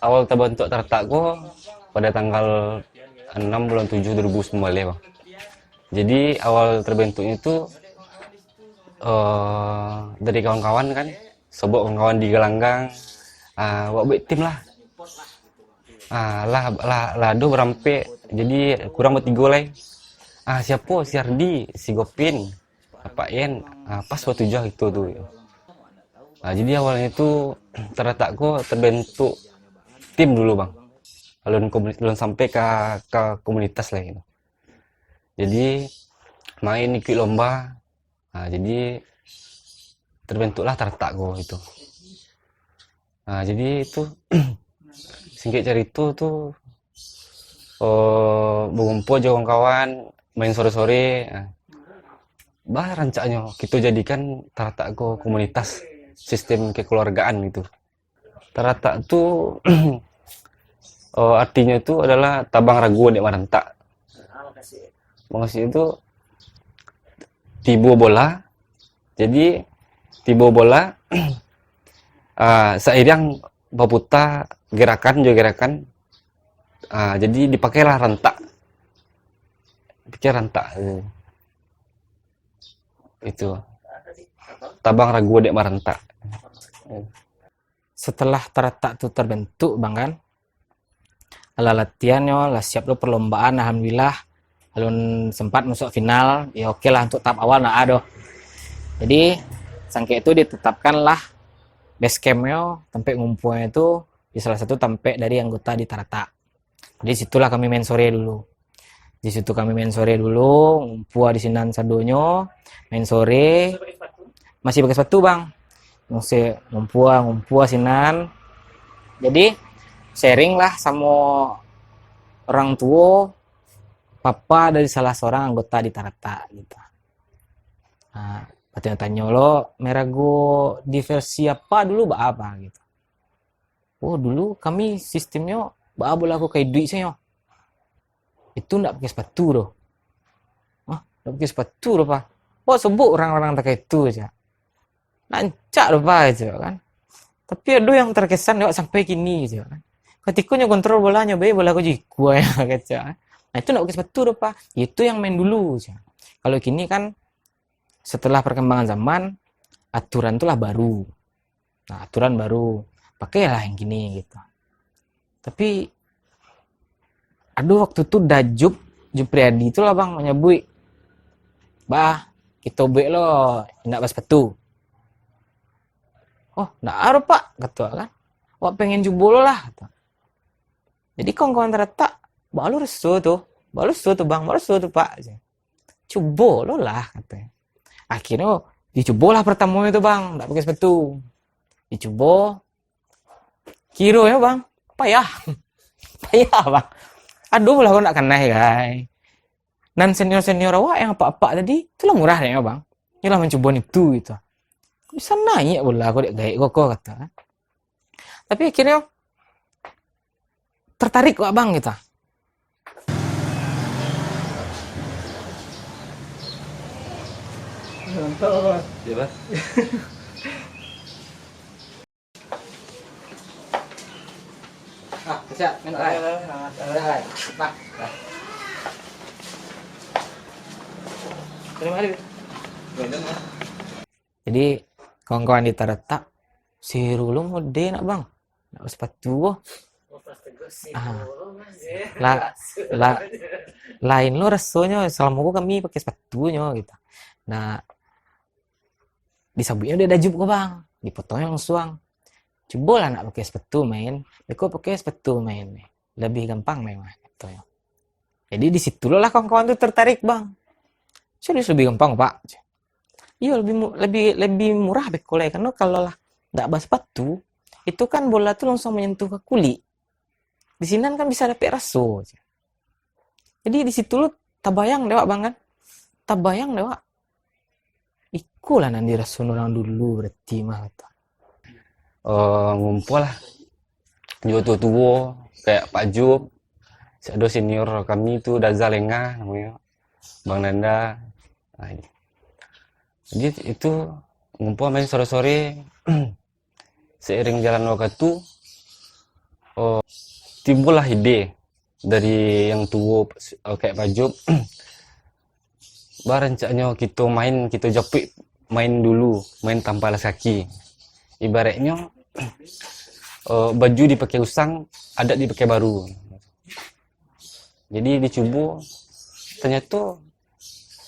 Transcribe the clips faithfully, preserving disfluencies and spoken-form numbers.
Awal terbentuk Taratak ko pada tanggal enam bulan tujuh dua ribu sembilan belas, Bang. Jadi, awal terbentuknya tu, eh, dari kawan-kawan kan, sobok kawan-kawan di Galanggang, ah, buat, buat tim lah. Ah, lah, lah, lah ado barampek, jadi kurang batigo lai. Ah, siapo? Si Ardi, si Gopin, Apak Yen, ah, pas batujuah itu tu. Ah, jadi awalnya tu Taratak ko terbentuk tim dulu, Bang. Alun komuni-, alun sampai ka, ka komunitas lah gitu. Jadi, main ikut lomba. Ah, jadi, terbentuklah Taratak ko gitu. Ah, jadi itu, singkek carito tu, eh, bagumpua jo kawan-kawan, main sore-sore. Ah. Bah, rancaknyo kito jadikan Taratak ko komunitas sistem kekeluargaan gitu. Taratak tu, eh, artinyo tu adalah tabang rago dek marantak. Maksudnyo tu, tibo bola, jadi tibo bola, ah, sairiang baputa gerakan jo gerakan, ah, jadi dipakailah rantak. Pikir rantak tu. Itu. Tabang rago dek marantak. Setelah Taratak tu terbentuk, Bang, kan, lah latihannyo, lah siap tu perlombaan, alhamdulillah. Alun sempat masuk final, ya oke lah, untuk tahap awal ndak ado. Jadi, sangkek tu ditetapkanlah base camp-nyo, tampek ngumpuanyo tu di salah satu tampek dari anggota di Taratak. Di situlah kami main sore dulu. Di situ kami main sore dulu, ngumpua di sinan sadonyo, main sore. Masih pakai sepatu, Bang. Masih ngumpua, ngumpua sinan. Jadi, sharing lah samo orang tuo, papa dari salah seorang anggota di Taratak gitu. Nah, batanyo-tanyo lo, merago di versi apa dulu, ba apa gitu. Oh, dulu kami sistemnyo baa bola ko ka iduik sajo. Itu ndak pakai sepatu doh. Hah? Ndak pakai sepatu doh, Pa? Wak sobok urang-urang takah itu, cak. Rancak doh, Pa, cak kan. Tapi ado yang terkesan dek wak sampai kini, cak kan. Katiko nyo kontrol bolanyo, bae bola ko jikua, kecek kan. Nah, itu ndak pakai sepatu doh, Pa. Itu yang main dulu, cak. Kalau kini kan, setelah perkembangan zaman, aturan tu lah baru. Nah, aturan baru, pakailah yang kini, gitu. Tapi, ado waktu tu Dajup Jupriadi tu lah, Bang, manyabuik, "Bah, kito buek lo indak basepatu." "Oh, ndak ado, Pak," kato kan. "Awak pengen cubo lo lah," kato. Jadi, kawan-kawan Taratak, "Baa lo raso tu? Baa lo raso tu, Bang? Baa lo raso tu, Pak?" "Cubo lo lah," kato. Akhirnyo, dicubolah pertamo tu, Bang, ndak pakai sepatu. Dicubo, kironyo, Bang, payah. Payah, Bang. Ado lah ko ndak kanai, gai. Nan senior-senior awak, yang apak-apak tadi, tu lah murah dek nyo, Bang. Nyo lah mancubo nitu, gitu. "Bisa naiak bola ko dek gaek ko, ko," kato. Tapi akhirnyo, tertarik wak, Bang, gitu. Mantap, Bang. Iya, Bang. Ah, siap, main, Bang. Ayo, ayo, ayo. Ayo, ayo. Bang. Terima kasih. Minum, Bang. Jadi, kawan-kawan di Taratak, "Si Rul lo mode nak, Bang? Nak basepatu ko." Ah. La-, la-, lain lo rasonyo, salamo ko kami pakai sepatu nyo, gitu. Nah, disabuiknyo dek Dajup ko, Bang. Dipotonyo langsuang. "Cubolah nak pakai sepatu main. Beko pakai sepatu main. Lebih gampang main mah," katonyo. Jadi, di situ lo lah kawan-kawan tu tertarik, Bang. "Serius lebih gampang, Pak?" "Iyo, lebih mu-, lebih, lebih murah beko lai, kareno kalau lah ndak basepatu, itu kan bola tu langsuang manyentuh ka kulik. Di sinan kan bisa dapek raso." Jadi, di situ lo tabayang dek wak, Bang, kan? Tabayang dek wak, "Iko lah nan diraso urang dulu berarti mah," kato. Eh, ngumpul lah. Jo tuo-tuo, kayak Pak Jup, ado senior kami tu, Daza Lengah namonyo. Bang Nanda. Nah, jadi itu ngumpul main sore-sore. Seiring jalan waktu, oh, timbullah ide dari yang tuo, eh, kayak Pajup, barancaknyo kito main, kito japuik main dulu, main tanpa alas kaki. Ibaratnyo, eh, baju dipakai usang, adat dipakai baru. Jadi dicubo, tanyato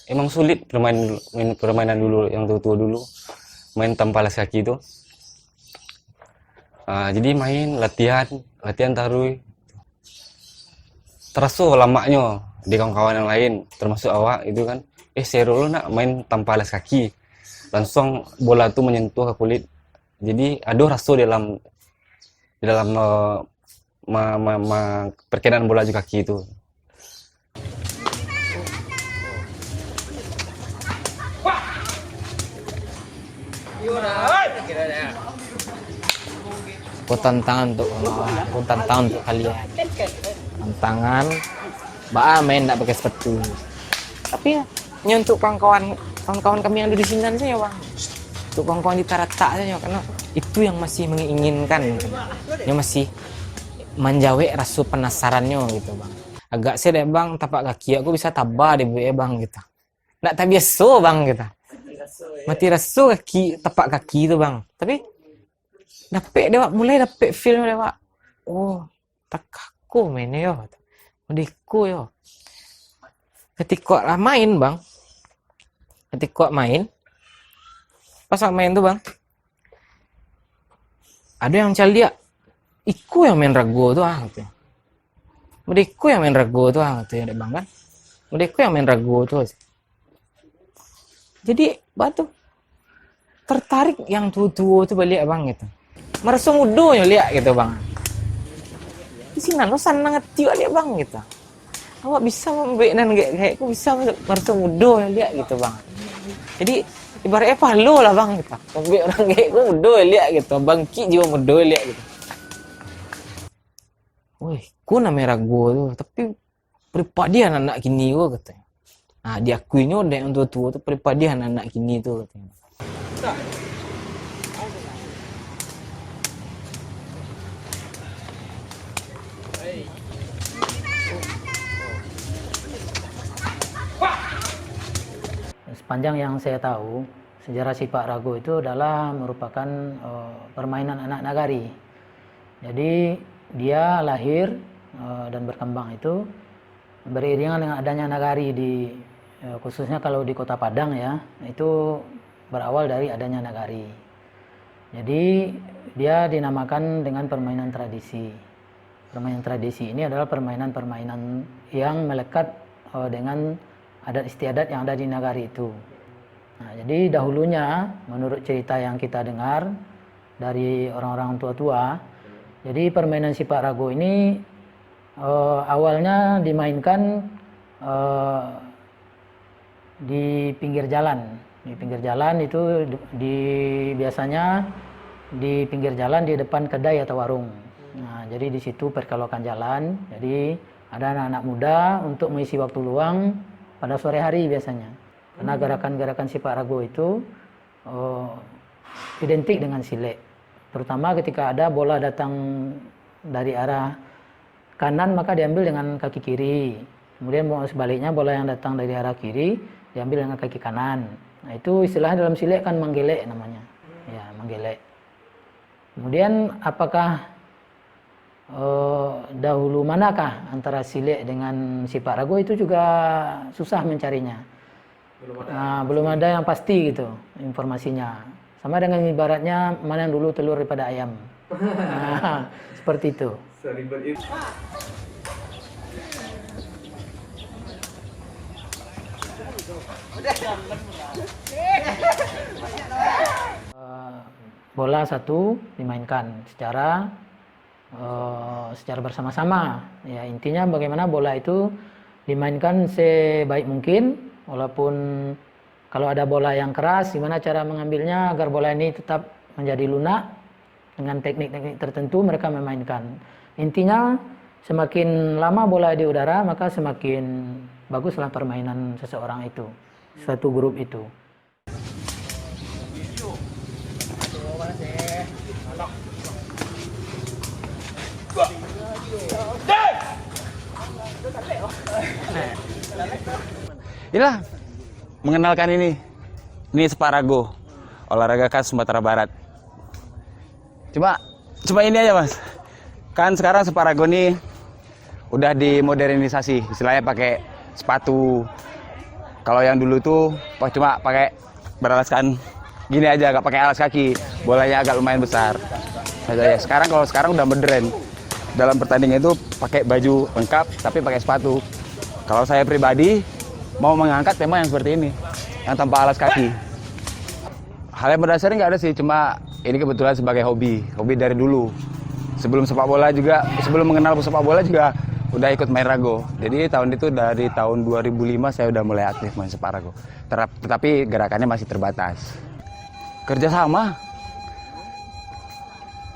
emang sulit permain, main, permainan dulu, yang tuo-tuo dulu, main tanpa alas kaki tu. Ah, jadi main, latihan, latihan taruih. Taraso lamaknyo di kawan-kawan yang lain, termasuk awak gitu kan. Eh, seru lo nak main tanpa alas kaki. Langsung bola tu menyentuh ke kulit. Jadi, ado raso dalam, di dalam, eh, ma-, ma-, ma-, perkiraan bola jo kaki tu. Ko tantangan untuk, ko tantangan untuk kalian. Tantangan, baa main ndak pakai sepatu. Tapi, nyo untuk kawan-kawan, kawan-kawan kami yang ado di sinan sajo, Bang. Untuk kawan-kawan di Taratak sajo, karena itu yang masih menginginkan, gitu. Nyo masih manjawek raso penasarannyo, gitu, Bang. Agak se dek, Bang, tapak kaki aku bisa taba dibuek, Bang, gitu. Ndak tabiaso, Bang, gitu. Mati raso kaki, tapak kaki tu, Bang. Tapi, dapek dek, Wak, mulai dapek feel dek, Wak. Oh, takah ko main yo. Model ko yo. Katiko lah main, Bang. Katiko main. Pas main tu, Bang. Ado yang caliak, "Iko yang main rago tu ah," kato. "Model iko yang main rago tu ah," kato dek Bang kan. "Model iko yang main rago tu." Jadi, batu tertarik yang tuo-tuo tu baliak, Bang, gitu. Maraso mudo nyo liak gitu, Bang. Di sinan lo sanang ati baliak, Bang, gitu. Awak bisa mambuek nan gaek-gaek ko, bisa maraso mudo nyo liak gitu, Bang. Jadi, ibaratnyo pahalo lah, Bang, gitu. Mambuek urang gaek ko mudo liak gitu, bangkik jiwa mudo liak gitu. Woi, ko namo rago tu, tapi pripadiah anak kini ko, katonyo. Nah, diakuinyo dek urang tuo-tuo tu, pripadiah anak kini tu, katonyo. Sepanjang yang saya tahu, sejarah sipak rago itu adalah merupakan, eh, permainan anak nagari. Jadi, dia lahir, eh, dan berkembang itu beriringan dengan adanya nagari di, eh, khususnya kalau di Kota Padang ya, itu berawal dari adanya nagari. Jadi, dia dinamakan dengan permainan tradisi. Permainan tradisi ini adalah permainan-permainan yang melekat, eh, dengan adat istiadat yang ada di nagari itu. Nah, jadi dahulunya, menurut cerita yang kita dengar dari orang-orang tua-tua, jadi permainan sipak rago ini, eh, awalnya dimainkan, eh, di pinggir jalan. Di pinggir jalan itu di, di, biasanya di pinggir jalan di depan kedai atau warung. Nah, jadi di situ perkalokan jalan. Jadi ada anak-anak muda untuk mengisi waktu luang pada sore hari biasanya. Karena gerakan-gerakan sipak rago itu, eh, identik dengan silek. Terutama ketika ada bola datang dari arah kanan, maka diambil dengan kaki kiri. Kemudian mau sebaliknya, bola yang datang dari arah kiri diambil dengan kaki kanan. Nah, itu istilahnya dalam silek kan manggelek namanya. Ya, manggelek. Kemudian apakah, eh, dahulu manakah antara silek dengan sipak rago, itu juga susah mencarinya. Belum ada. Ah, belum ada yang pasti gitu informasinya. Sama dengan ibaratnya mana yang dulu telur daripada ayam. Ah, seperti itu. Seribet itu. Eh, bola satu dimainkan secara, eh, secara bersama-sama. Ya, intinya bagaimana bola itu dimainkan sebaik mungkin, walaupun kalau ada bola yang keras, gimana cara mengambilnya agar bola ini tetap menjadi lunak, dengan teknik-teknik tertentu mereka memainkan. Intinya, Semakin lama bola di udara, maka semakin baguslah permainan seseorang itu, satu grup itu. Inilah, mengenalkan ini. Ini sepak rago, olahraga khas Sumatera Barat. Cuma, cuma ini aja, Mas. Kan sekarang sepak rago ni udah dimodernisasi, istilahnya pakai sepatu. Kalau yang dulu tuh pa- cuma pakai beralaskan gini aja, nggak pakai alas kaki. Bolanya agak lumayan besar. Nah, ya, sekarang, kalau sekarang udah modern. Dalam pertandingan itu pakai baju lengkap, tapi pakai sepatu. Kalau saya pribadi mau mengangkat tema yang seperti ini, yang tanpa alas kaki. Hal yang mendasari nggak ada sih, cuma ini kebetulan sebagai hobi, hobi dari dulu. Sebelum sepak bola juga, sebelum mengenal sepak bola juga udah ikut main rago. Jadi tahun itu, dari tahun dua ribu lima saya udah mulai aktif main sepak rago. Terap- tetapi gerakannya masih terbatas. Kerjasama,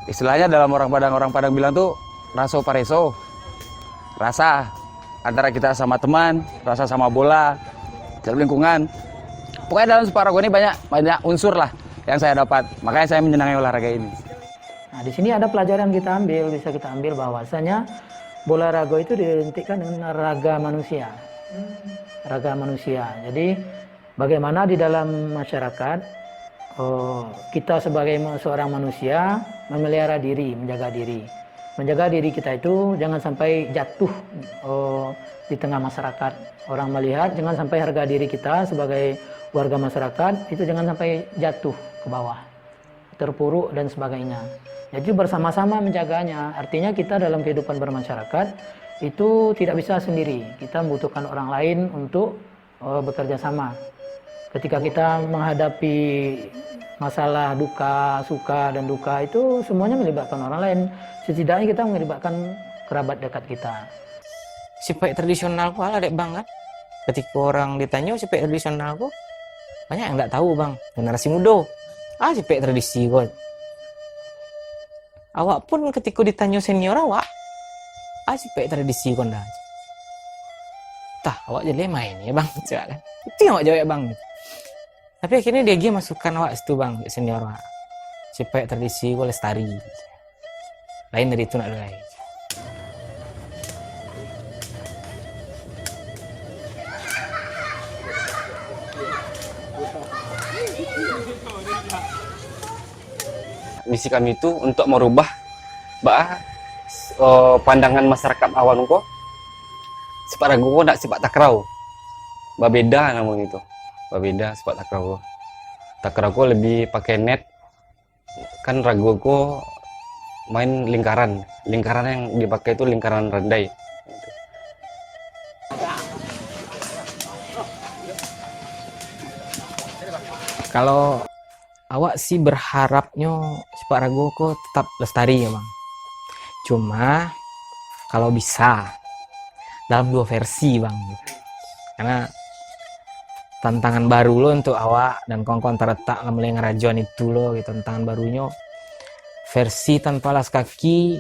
istilahnya dalam orang Padang, orang Padang bilang tuh raso pareso, rasa antara kita sama teman, rasa sama bola, dalam lingkungan. Pokoknya dalam sepak rago ini banyak, banyak unsur lah yang saya dapat. Makanya saya menyenangi olahraga ini. Nah, di sini ada pelajaran kita ambil, bisa kita ambil bahwasanya bola rago itu identikkan dengan raga manusia. Raga manusia. Jadi, bagaimana di dalam masyarakat, oh, kita sebagai ma- seorang manusia memelihara diri, menjaga diri. Menjaga diri kita itu jangan sampai jatuh, oh, di tengah masyarakat. Orang melihat, jangan sampai harga diri kita sebagai warga masyarakat itu jangan sampai jatuh ke bawah, terpuruk dan sebagainya. Jadi bersama-sama menjaganya. Artinya kita dalam kehidupan bermasyarakat itu tidak bisa sendiri. Kita membutuhkan orang lain untuk, eh, bekerja sama. Ketika kita menghadapi masalah duka, suka dan duka itu semuanya melibatkan orang lain. Setidaknya kita melibatkan kerabat dekat kita. Sipaik tradisional ko alah dek bang kan. Ketika orang ditanyo sipaik tradisional ko, banyak yang ndak tahu bang. Generasi mudo, ah sipaik tradisi ko. Awak pun ketika ditanyo senior awak, ah sipaik tradisi ko ndak. Tah, awak jadi main ya bang, cakap kan. Itu yang awak jawab bang. Tapi akhirnya dia agiah masukan awak situ bang, senior awak. Sipaik tradisi ko lestari. Lain dari itu nak lai. Misi kami tu untuk merubah baa, eh, pandangan masyarakat awam ko, sipaik rago ko ndak sipaik takraw. Babeda namonyo tu. Babeda sipaik takraw ko. Takraw ko lebih pakai net, kan rago ko main lingkaran. Lingkaran yang dipakai tu lingkaran randai. Kalau awak sih berharapnyo sipaik rago ko tetap lestari ya bang. Cuma kalau bisa dalam dua versi bang. Karena tantangan baru lo untuk awak dan kawan-kawan taretak lah mulai ngarajoan itu lo gitu. Tantangan barunyo versi tanpa alas kaki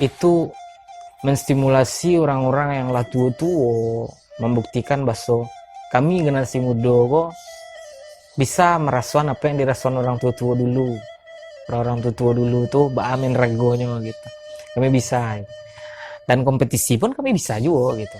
itu menstimulasi orang-orang yang lah tuo-tuo, mambuktikan baso kami generasi mudo ko bisa marasoan apo yang dirasoan orang tuo-tuo dulu. Orang-orang tuo-tuo dulu tu baa main ragonyo gitu. Kami bisa gitu. Dan kompetisi pun kami bisa juo gitu.